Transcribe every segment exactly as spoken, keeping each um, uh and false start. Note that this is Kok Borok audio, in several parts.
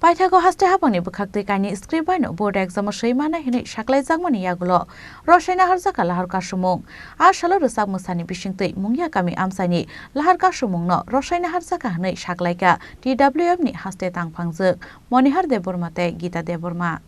Paithago haste habangni bwkhaktwi kainwi script baino board exam-o swi manai hwnwi saklaijakmani yagulo rosaina harjakha lahar kasumung. A salo rwchap mwsani bisingtwi Mungya kami amchaini lahar kasumungno rosaina harjakha hwnwi saklaikha T W F ni haste tangphangjwk Monihar Debbarma tei Gita Debbarma.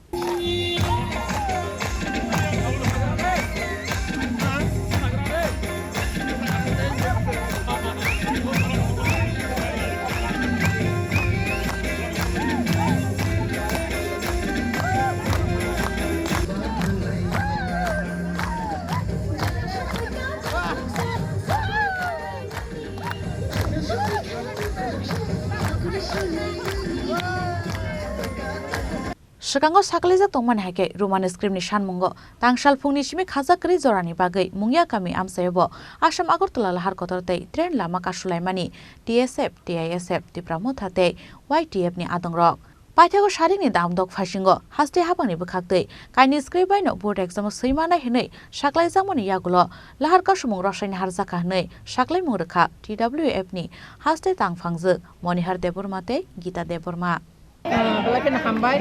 Swkango sakalaijak tongmani hai khe Roman script ni sanmungo tangsalphungni simi khajak kwrwi jorani bagwi Mungya kami amchaio bo Assam Agartala lahar kotor tei train lama kasulaimani T S F, T I S F, Tipra Motha tei Y T F ni adongrok. Paithago saringni damdok phaisingo haste habangni bwkhaktwi kainwi script baino board exam-o swi manai hwnwi saklaijakmani yagulo lahar kasumung rosaini harjakha hwnwi saklaimung rwkha T W F ni haste tangphangjwk Monihar Debbarma tei Gita Debbarma. Ah, belai kheno hambai.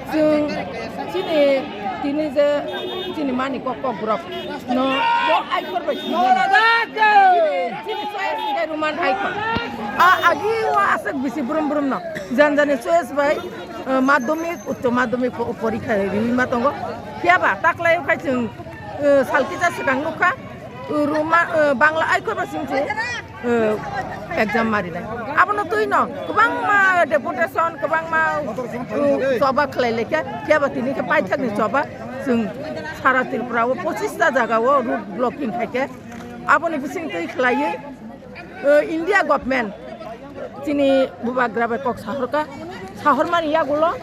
Chwng chini tini je chini mani kok kok borok no bo aikhor bai chini. Chini choice hinkhe Roman aikhor. A agi o aswk bisi brum brum no. Jan jani choice bai, ah, madhyamik, uccho madhyamik po-, porikha riwi ma tongo. Phiya ba taklai khai chwng, ah, sal kisa swkang nukha. Ruma, eh, Bangla aikhor ba sing se, eh, exam marinai. Abono twi no kwbangma deputation, kwbangma, eh, choba khlai laikha, phiya ba tini khe paithakni choba chwng sara Tripura o pochista jaga o road blocking khai khe. Aboni bising twi khlaiwi, eh, India government chini bubagra bai kok sahorkha, sahormani yagulo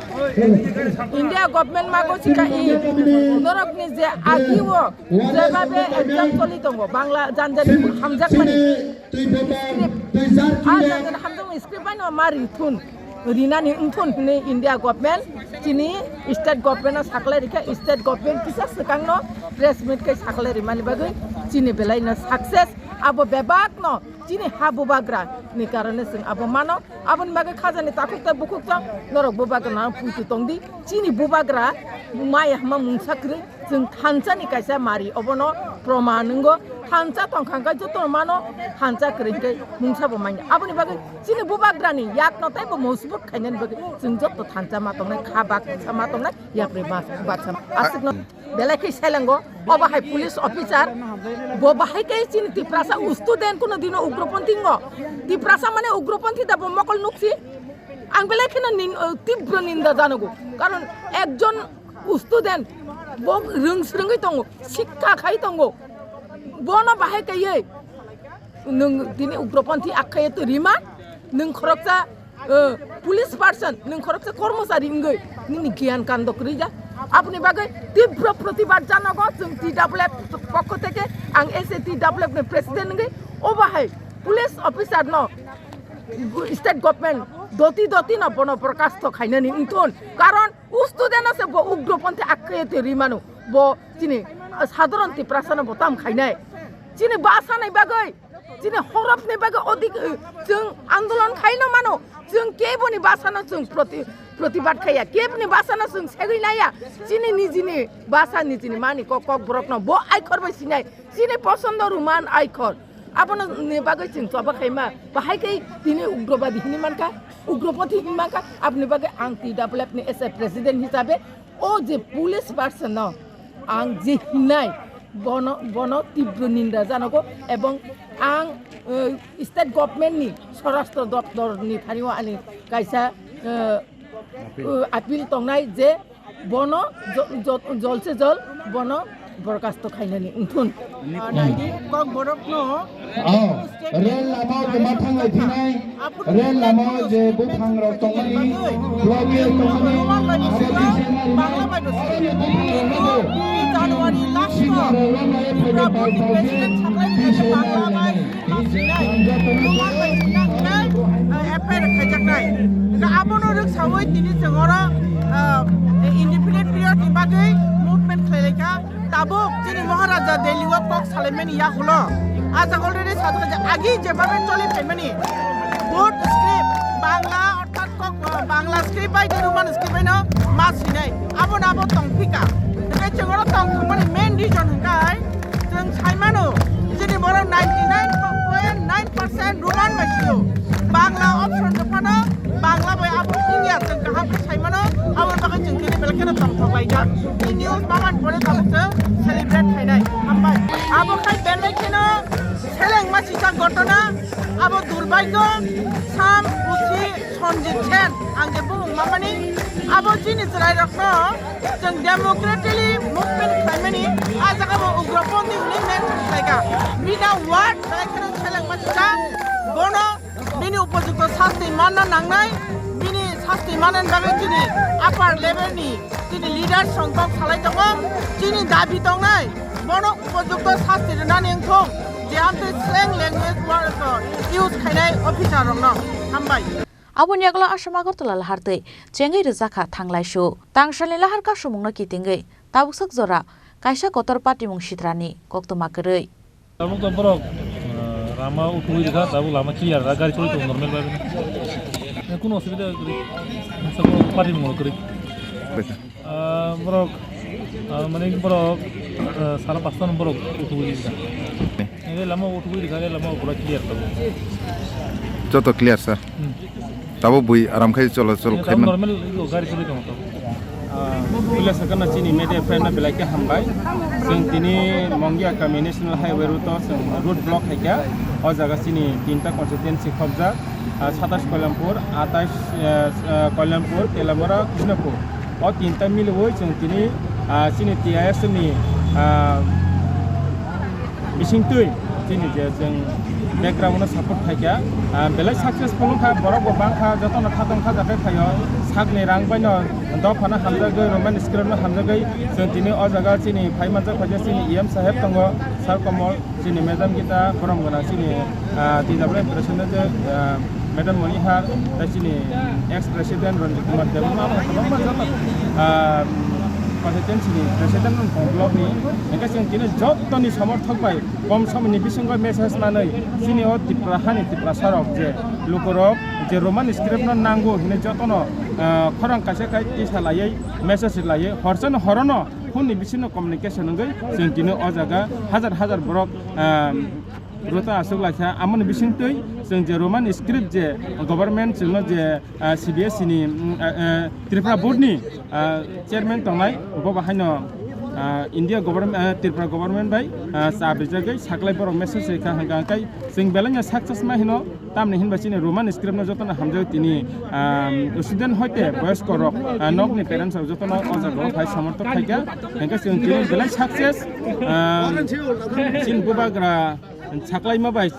India government mago sika i norokni je agi o jebabe exam choli tongo, Bangla janjani hamjakmani script, a janjani hamjakmani script baino ma rithun, rinani wngthun hwnwi India government chini state government no saklai rikha, state government kisa swkangno press meet khai saklai rimani bagwi chini belaino success abo bebakno chini ha bubagra ni karone chwng abo mano. Aboni bagwi khajani takhuk tei bukhuk chwng norok bubagra no puitu tongdi. Chini bubagra maya hwnma mungsa kwrwi chwng thansa ni kaisa mari obono proman wngo. Thansa tongkha hwnkhe joto mano thansa kwrwi hwnkhe mungsa bo manya. Aboni bagwi chini bubagra ni yak no tei bo mojbut khainani bagwi chwng joto thansa ma tongnai, kha baksa ma tongnai, yapri baksa ma aswk no. Belai khe selengo, obo hai police officer, bo bahai khe chini Tiprasa student kuno dino ugroponthi ngo. Tiprasa mane ugroponthi da bo mokol nuksi. Ang belai kheno nin-, uh, tibro ninda janogo. Karon ekjon student bo rwng swrwngwi tongo, sikka khai tongo. Bono bahai kaiye nwng tini ugroponthi akhaiye to rima, nwng khoroksa eh, police person, nwng khoroksa kormochari wngwi nini giyan kando kwrwi da. Aboni bagwi tibro protibad janogo chwng T W F pokho theke, ang S A T W F ni president wngwi obo hai police officer no state government doti doti no bono borkasto khainani wngthun. Karon u student no se bo ugroponthi akhaiye to rimano, bo chini, eh, sadharon Tiprasa no bo tam khainai. Chini basa nai bagwi Chini horop ni bagwi odik, eh, chwng andolon khaino mano, chwng keboni basa no chwng proti-, protibad khaiya, keboni basa no chwng segwi laiya, chini nijini basa nijini mani kok kok borok no bo aikhor bai sinai, chini posondo Roman aikhor, abono ni bagwi chwng choba khaima, bahai khe tini ugrobadi hinwi mankha, ugropothi hinwi mankha, aboni bagwi ang T W F ni S A president hisabe, O je police person no ang je hinai bono, bono tibro ninda janogo, ebong ang, eh, state government ni swarashtra doptor ni thani o ani kaisa, eh, eh, appeal tongnai je bono jo-, jo-, jol se jol bono borkasto khainani wngthun. Naidi, Kokborok no Ah, rel lama o je ma thanglai phinai, rel lama o je buphang rok tongmani, block tongmani, abo tise ma rinai, abo ni buphang rok no bo January last o Tripura Board ni President saklai ni khe Bangla bai F I R khaijaknai. Abono rwksawi tini chwng oro, ah, indefinite period ni bagwi movement khlai laikha. Tabuk chini Maharaja Delhi o kok salaimani yakulo. Ajak already sajak je agi jebabe choli phaimani. Board script Bangla orthat kok, Bangla script bai tei Roman script bai no ma sinai. Abo na abo tong phika. Hingke chwng oro tong thangmani main reason hingkai chwng sai mano chini borok ninety nine point nine percent Roman bai sio. Bangla option rok phano Bangla bai abo wngya chwng kaham khe sai mano. Abo bagwi chwng tini belai kheno tong thok laijak. Tei news mamani pore tabuk chwng celebrate khainai. Hambai. Abo khai belai kheno seleng ma sijak gotona. Abo durbagyo sam usi Sanjit Sen, ang je bumung mamani, abo chini chwrairokno chwng democratically movement khlaimani, a jaga bo ugropondi hwnwi mention khlaikha. Bini word belai kheno selengma cha, bono bini upojukto sasti manna nangnai, bini sasti manani bagwi chini upper level ni chini leaders rok kok salai tongo, chini dabi tongnai, bono upojukto sasti rwnani wngthung, je amtwi slang language word use khainai officer rokno. Hambai. Aboni yagulo Assam Agartala lahar twi chengwi rwjakha thanglaisu. Tangsalni lahar kasumungno kitingwi tabuk swk jora kaisa kotor patimung sitrani koktwma kwrwi. Tabuk to borok, ah, lama utugwi rwkha, tabuk lama clear da, gari choli tongo normal bai. Kuno osubida kwrwi. Patimung kwrwi. Ah, borok, ah, mane borok, ah, sara pasta no borok utugwi rikha. Ere lama utugwi rikha, ere lama pura clear tabuk. Joto clear, sir. Hmm. Tabuk bui aram khai cholachol khai man. Normal gari choli tongo tabuk. Ah, puila sakana chini media friend na belai khe hambai. Chwng tini Mongia kami National Highway route o chwng road block khaikha. O jaga chini tinta constituency khobjak. Ah, satais Koilampur, atais, eh, eh, Koilampur, Telamura, Krishnapur. O tinta miliwi chwng tini, ah, chini T I S ni, ah, bisingtwi chini je chwng background no support khaikha, ah, belai successful wngkha, borok bo bangkha, jotono khatong khajakhe phaio, sakni rang baino dophano hamjagwi, Roman script no hamjagwi, chwng tini o jaga chini phai manjak phaikha chini E M saheb tongo, Sir Komol. Chini Madam Gita, borom gwnang chini, ah, T W M president, ah, Madam Moni Har, tei chini ex president Ranjit Kumar Debbarma, abo kwbangma joto, ah, constituency ni president rok tong block ni, hingke chwng tini jotoni somorthok bai kom somoi ni bisingo message manwi chini o Tripura hani Tiprasa rok je lukurok je Roman script no nango hinwi jotono, ah, khorang kaisa kai tisa laiwi message laiwi horchano horono phone ni bisingo communication wngwi chwng tini o jaga hajar hajar borok, ah, rota aswk laisa. Amoni bisingtwi chwng je Roman script je government chwngno je, ah, C B S E ni, mm, ah, ah, Tripura board ni, ah, chairman tongnai, bo bahaino, ah, India government, ah, Tripura government bai, ah, cha bijagwi saklai borok message rikha hwnkha hwnkhe chwng belai no success ma hino. Tamni hinba chini Roman script no jotono hamjagwi tini, ah, student hoite boyosko rok, ah, nokni parents rok jotono o jaga o phai somorthok khaikha. Hingke chwng tini belai success, ah, chini bubagra saklaima bai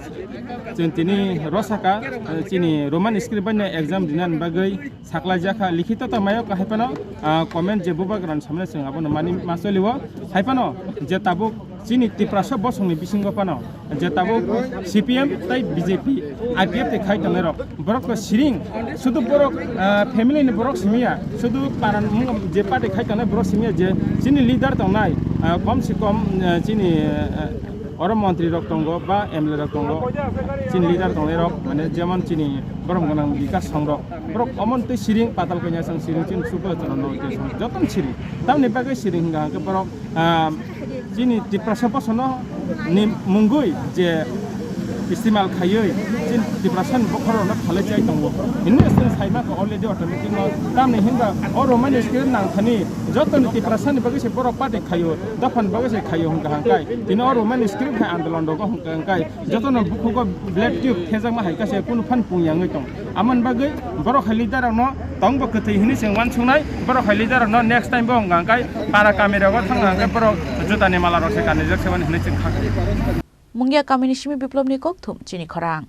chwng tini rosaka, ah, chini Roman script bai no exam rinani bagwi saklaijakha. Likhito to mayo kahai phano, ah, comment je bubagra ni samne chwng abono mani ma choliwo. Hai phano je tabuk chini Tiprasa bosongni bisingo phano je tabuk C P M tei B J P, I P F ni khai tongnai rok, borok to siring, sudu borok, ah, family ni borok simiya, sudu paran mung je party khai tongnai borok simiya je chini leader tongnai, ah, kom se kom, ah, chini, ah, oro montri rok tongo ba M L A rok tongo, chini leader tongnai rok, mane jemon chini borom gwnang Bikas Song rok, borok omon tei siring patal kanya sang siring chini super channel no joton siring, tamni bagwi siring hingka hingke borok, ah, chini Tiprasa bosono ni mungwi je istimal khaiwi chini Tiprasa ni bokhorok no phalai chai tongo. Hini chwng sai maka already automatic no tamni hinba o Roman script nang thani joto ni Tiprasa ni bagwi se borok party khaio, dophani bagwi se khaio hwnkha hwnkhe. Tini o Roman script hai andolon rogo hwnkha hwnkhe joto no bukhugo black tube thejakma hai khe se kunu phan pung yangwi tong. Amoni bagwi borok hai leader rokno tongbo kwthwi hinwi chwng uansuknai, borok hai leader rokno next time bo wngkha hwnkhe para kami rogo thangkha hwnkhe borok jutani mala rok se kanijak se mani hinwi chwng kha. Mungia kamini simi Biplobni kokthum chini khorang.